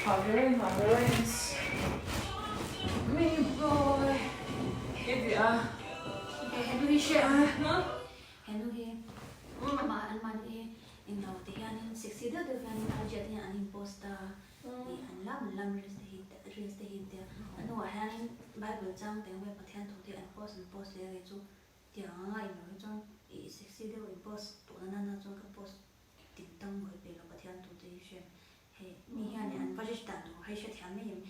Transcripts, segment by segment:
Ha ber ha ber mi boy i ti a. He henu hi hre a henu hi amah an mahni hi englo ti hianin sexy deuh deuh hianin IG ah te hian an in post a ih an lam lam reels te hi reels te hi an tia a hnuah hianin bible chang teng vel Pathian thu te an post an post leh a kei chu tiang anga englo hi chuan ih sexy deuh in post tawh na nana chuan ka post Ting tang mawi pe lo Pathian tu te hi hriat hei mi hian an va rich dan tur hei hrethiam mai em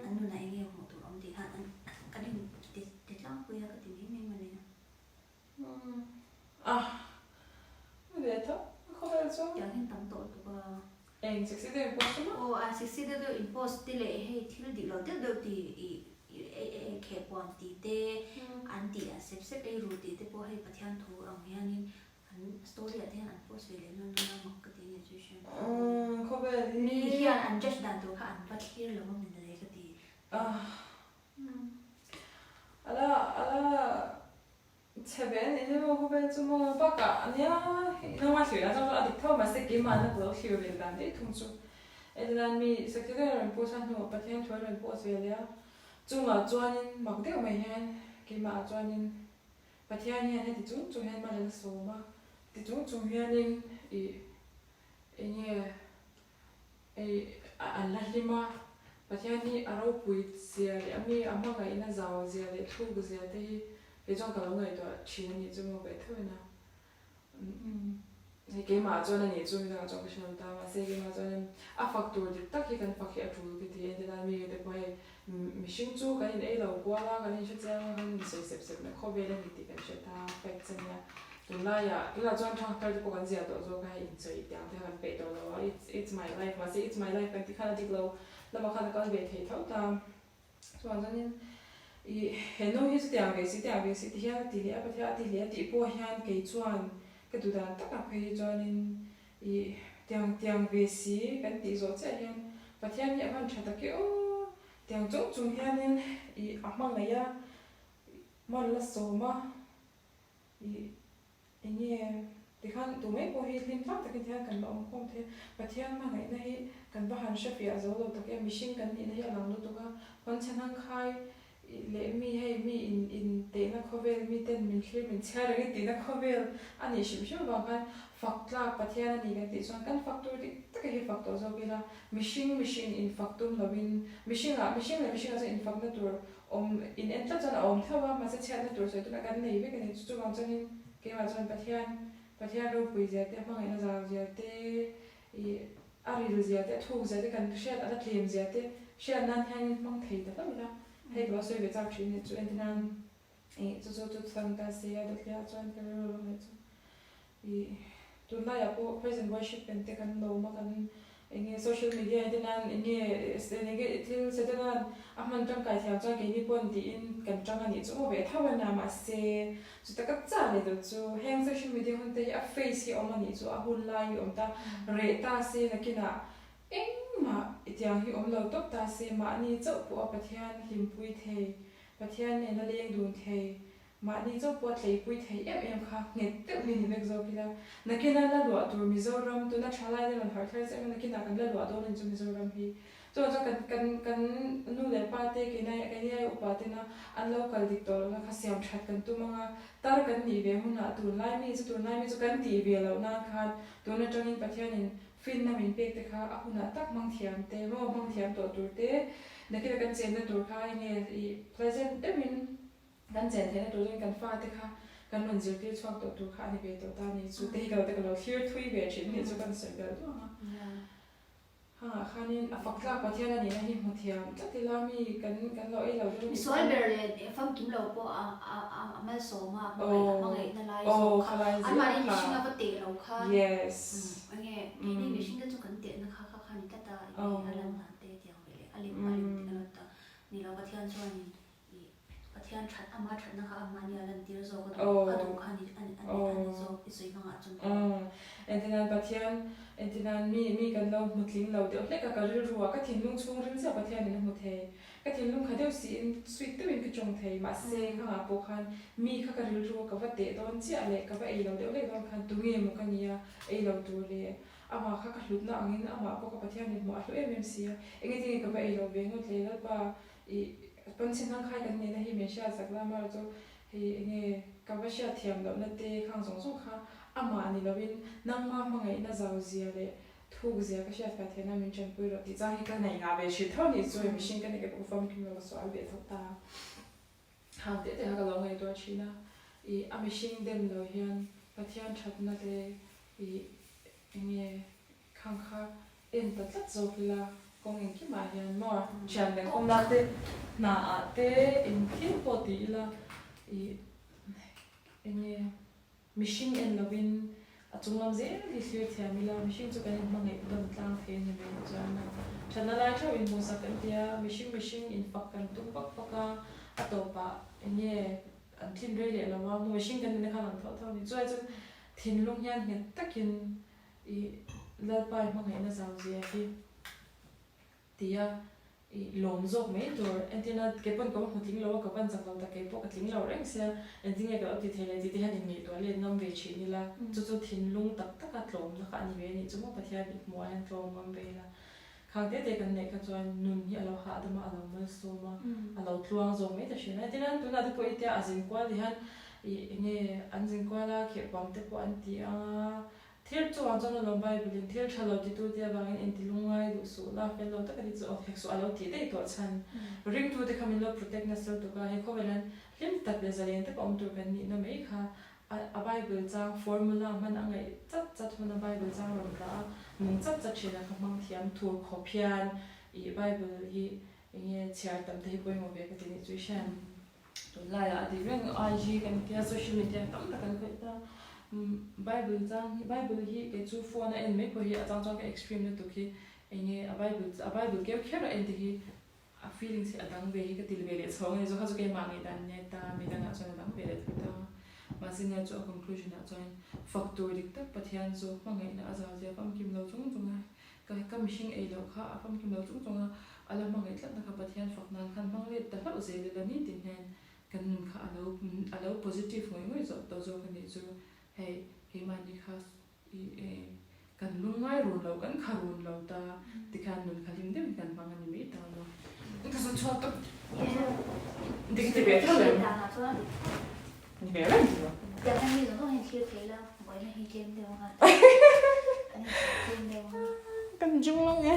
an nunah eng nge hmuh tur awm tih khan an kan in ti ti tlangpui a ka ti mai mai mawle. A ve tho a khawvel chu. Tiang hian tam tawh lutuk a. Eng sexy deuh in post chu maw? Aw a sexy deuh deuh in post te leh hei thil dik lo deuh deuh ti i khehpuam tih te an tih a sep sep ei ru tih te pawh hei Pathian thu ang hianin An story ah te hian an post ve leh nual nual a mak ka ti nia chu hriat Umm khawvel hi. Mi hian an judge dan tur kha an va thlir lo a min le ka ti. Ala ala chhe ve anih hi maw khawvel chu maw bakah ania nangmah thlir dan chuan a dik tho mahse keimahna ka lo thlir ve dan daih thung chu entirnan mi secretary a rawn post a hnuah Pathian thu a rawn post ve leh a chungah chuanin mak deuh mai hian keimah ah chuanin Pathian hian heti chung chung hian mal a sawm a, ti chung chung hianin ih eng nge ih an la hlim a, Pathian hi a ropui zia leh a mi a hmangaihna zau zia leh thluk zia te hi kei chuan ka lo ngaihtuah thin a nih chu maw ve theuhin a. Hei keimah chuan a nih chu midangah chuan ka hre lo ta mahse keimah chuanin a fak tur dik tak hi kan fak hi a tul ka ti a entirnan mi te pawh hei mihring chu kan in ei lo kual a kan in hre chiang a kan in sawi sep sep na khawvel a ni tih kan hre ta facts a nia tunlaiah tunah chuan thangthar te pawh kan zia tawh zawk a hei insawi tiang te kha kan peih tawh lo a it's it's my life mahse it's my life kan tih khan a dik lo lamah khan a kal ve thei tho ta. Chuan chuanin ih he nu hi chutiang ve si tiang ve si ti hian a ti leh a Pathian a ti leh a tih pawh hian kei chuan ka duh dan takah phei hi chuanin ih tiang tiang ve si kan tih zawh chiah hian Pathian hi a hman tha tak e aw tiang chung chung hianin ih a hmangaih a hman la sawm a ih Eng nge? Tikhan tu mai pawh hi hlim tlak takin hian kan la awm khawm thei a, Pathian hmangaihna hi kan va han hre fiah zo lo tak em, mihring kan nihna hi a lang lutuk a, hawnchhe hnang khai leh mi hei mi in in tehna khawvel mi ten min thlir min chhiar reng in tihna khawvel a nih hrim hrim avang khan fak tlak Pathian a ni kan tih chuan kan fak tur dik taka hi fak tawh zawk ila, mihring mihring in fak tum lovin mihringah mihring leh mihringah chuan in fakna tur Awm in en tlat chuan a awm theuh a, mahse chhiatna tur sawi tunah kan nei vek a ni. Chu chuvang chuanin keimah chuan Pathian, Pathian ropui zia te, hmangaihna zau zia te, ih a ril zia te, a thuk zia te, kan hriat a la tlem zia te hriat nan hianin hmang thei ta hlauh ila. Hei ka lo sawi ve chak thin a ni. Chu entir nan ih chu chu chu chuan ka se a dawtliah chuan ka rilru lo leh chu ih tunlaiah pawh praise and worship en te kan lawm a kan Eng nge social media te nan eng nge eng nge thil Setanan a hman tangkai thiam chuan keini pawn tiin kan tang a nih chu maw ve tho a nia mahse chuta ka chah leh deuh chu heng social media hun te hi a face hi awm a nih chu a hun lai hi awm ta reh ta se nakinah engmah i tiang hi awm lo tawp ta se mahni chauh pawh a Pathian hlimpui thei Pathian nena leng dun thei Mahni chauh pawh a tleipui thei em em kha nghet deuh hi ni vek zawk ila. Nakina la luah tur Mizoram, tuna thalai te rawn harh thar chiah hian nakinah kan la luah dawn a ni chu Mizoram hi. Chuan chuan kan kan kan nu leh pa te keina keini ai upa tena an lo kal dik tawh lohna kha siam that kan tum anga tar kan nih ve hunah tunlai mi chu tunlai mi chu kan tih ve loh nan khan tun atangin Pathianin finna min pek te kha a hunah tak hmang thiam te maw hmang thiam tawh tur te nakina kan chenna tur kha enge ih pleasant deuhin Kan chen theihna tur chuan kan fate kha kan rawn zirtir chhuak tawh tur kha a ni ve tawh ta a ni. Chu te hi ka lo te ka lo thlir thui ve thin nih chu kan sawi belh duang a. Hangah khanin a fak tlak Pathian a nihna hi hmu thiam tlat ila mi kan kan lo ei lo deuh a ni. Misual ber leh famkim lo pawh a a a a malsawm a, a hmangaihna lai zawk kha anmahni mihring a va teh lo khan enge keini mihring te chu kan tehna kha kha kha a ni tlat a, enge a lan dan te tiang ve leh a lem a lem te kan lo ta ni lo Pathian chuanin I Pathian that ama thatna kha amahni a lantir zawk a duh a duh kha a ni a ni a ni zawk i sawi hmangah chuan pawh. Entirnan Pathian entirnan mi mi kan lo hmu tling lo deuh hlek a ka rilru a ka thinlung chhung ril chiah Pathianin a hmu thei ka thinlung kha deuh siin sweet deuhin ka tawng thei mahse khangah pawh khan mi kha ka rilru a ka va teh dawn chiah leh ka va ei lo deuh hlek dawn khan tunge maw ka nia ei lo tur leh. Amah kha ka hlutna angin amah pawh ka Pathian mithmuh a hlu em em si a, engtin nge ka va ei loh ve ngawt le Lalpa i pawnchhe hnangkhai kan nihna hi min hriat zak la amaherawh chu hei enge ka va hriat thiam lohna te khang zawng zawng kha amah ni loin nangma hmangaihna zau zia leh thuk zia ka hriat fai theihna min tanpui rawh tih chang hi ka nei ngah ve thin tho ni chu hei mihring ka ni ke pawh ka famkim lo ka sual ve tho ta. Hang teh teh kha ka lo ngaihtuah thin a, i a mihring dem lo hian Pathian thatna te i enge khang kha en ta tlat zawk ila kawng engkimah hian maw thian kan awmna te hna ah te engthil pawh ti ila i enge Mihring en lovin a chunglam zel hi thlir thiam ila, mihring chu kan inhmangaih tawn tlang thei a ni mai chuan a thatna lai theuh inhmuhsak kan ti a, mihring mihring infak kan tum vak vak a, a tawpah eng nge an tlin rei leh lo a, maw mihring kan nihna khan an tho tho a ni. Chuai chuan thinlung hian nghet takin i Lalpa i hmangaihna zau zia hi Tia i lawm zawk mai tur. Entirna, kei pawn ka va hmu tling lo a, ka van chak lo tak, kei pawh ka tling lo reng sia, engtin nge ka lo ti thei le tih te hian inngaihtuah let ngam ve thin ila, chu chu thinlung tak taka tlawmna kha a ni ve a nih chu maw Pathian mit hmuh ah hian tlawm ngam ve ila. Khang te te kan neih kha chuan nun hi a lo hahdam a, a lo malsawm a, a lo tluang zawk mai ta thin a. Entirna, tunah te pawh i tia a zin kual ti hian i enge an zin kual a, khehpuam te pawh an ti ang a, Thil chungah chuan a lawm Bible in thil tha lo titu te avangin inti lungngai duh suh la, fel lo taka ti chu awk hek suh a lo tih daih tawh chhan. Ringtu te kha min lo protect nasa lutuk a, he khawvel hian hlim tak leh zalen taka awm tur kan nihna mai kha a a Bible chang formula hman a ngaih chat chat hun a Bible chang rawn rah a, nung chat chat thin a kha hmang thiam thur khawp hian ih Bible hi enge chhiar tam te hi pawimawh ve ka ti nih chu i hriat. Tunlaiah a dik reng IG kan tia social media tam tak an khawih ta. Bible chang hi Bible hi kei chu phone a en mai pawh hi a chang chuan ka extreme lutuk hi enge a Bible a Bible keu kher a en te hi a feelings hi a dang ve hi ka til ve leh chhawng a ni. Chu kha chu keimah ngaihdan nia ta midangah chuan a dang ve leh thei ta. Mahse nia chu a conclusion ah chuan fak tur dik tak Pathian chu hmangaihna a zau zia famkim lo chung chung a Ka ka mihring ei loh kha a famkim lo chung chung a, a la hmangaih tlatna kha Pathian fak nan khan hmang let ta hlauh zel ila nitin hian kan nun kha a lo a lo positive ngawih ngawih zawk tawh zawk a nih chu. Hei keimahni kha i e kan lungngai run lo kan kha run lo ta tikhan nun kha hlim deuhin kan hmang a ni mai ta maw. Ka zun chhuak tawp dik ti ve tho em? Ni ve reng chu. Tiang hian mi zawng zawng hian thlir thei ila buaina hi tlem deuh anga. Kan in tlem deuh anga. Kan jung lo nge.